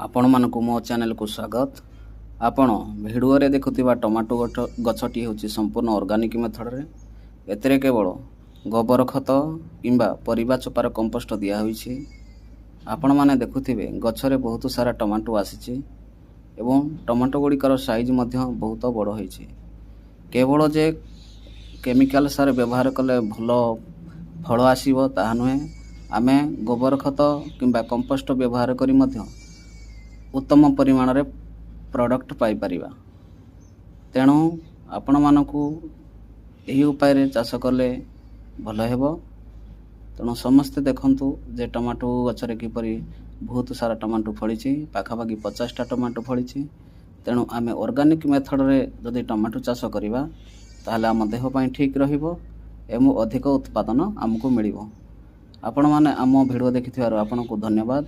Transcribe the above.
ଆପଣମାନଙ୍କୁ ମୋ ଚ୍ୟାନେଲକୁ ସ୍ୱାଗତ। ଆପଣ ଭିଡ଼ିଓରେ ଦେଖୁଥିବା ଟମାଟୋ ଗଛଟି ହେଉଛି ସମ୍ପୂର୍ଣ୍ଣ ଅର୍ଗାନିକ୍ ମେଥଡ଼ରେ। ଏଥିରେ କେବଳ ଗୋବର ଖତ କିମ୍ବା ପରିବା ଚୋପାର କମ୍ପୋଷ୍ଟ ଦିଆହୋଇଛି। ଆପଣମାନେ ଦେଖୁଥିବେ, ଗଛରେ ବହୁତ ସାରା ଟମାଟୋ ଆସିଛି ଏବଂ ଟମାଟୋ ଗୁଡ଼ିକର ସାଇଜ୍ ମଧ୍ୟ ବହୁତ ବଡ଼ ହୋଇଛି। କେବଳ ଯେ କେମିକାଲ ସାର ବ୍ୟବହାର କଲେ ଭଲ ଫଳ ଆସିବ ତାହା ନୁହେଁ, ଆମେ ଗୋବର ଖତ କିମ୍ବା କମ୍ପୋଷ୍ଟ ବ୍ୟବହାର କରି ମଧ୍ୟ ଉତ୍ତମ ପରିମାଣରେ ପ୍ରଡ଼କ୍ଟ ପାଇପାରିବା। ତେଣୁ ଆପଣମାନଙ୍କୁ ଏହି ଉପାୟରେ ଚାଷ କଲେ ଭଲ ହେବ। ତେଣୁ ସମସ୍ତେ ଦେଖନ୍ତୁ ଯେ ଟମାଟୋ ଗଛରେ କିପରି ବହୁତ ସାରା ଟମାଟୋ ଫଳିଛି। ପାଖାପାଖି 50ଟା ଟମାଟୋ ଫଳିଛି। ତେଣୁ ଆମେ ଅର୍ଗାନିକ୍ ମେଥଡ଼ରେ ଯଦି ଟମାଟୋ ଚାଷ କରିବା, ତାହେଲେ ଆମ ଦେହ ପାଇଁ ଠିକ୍ ରହିବ ଏବଂ ଅଧିକ ଉତ୍ପାଦନ ଆମକୁ ମିଳିବ। ଆପଣମାନେ ଆମ ଭିଡ଼ିଓ ଦେଖିଥିବାରୁ ଆପଣଙ୍କୁ ଧନ୍ୟବାଦ।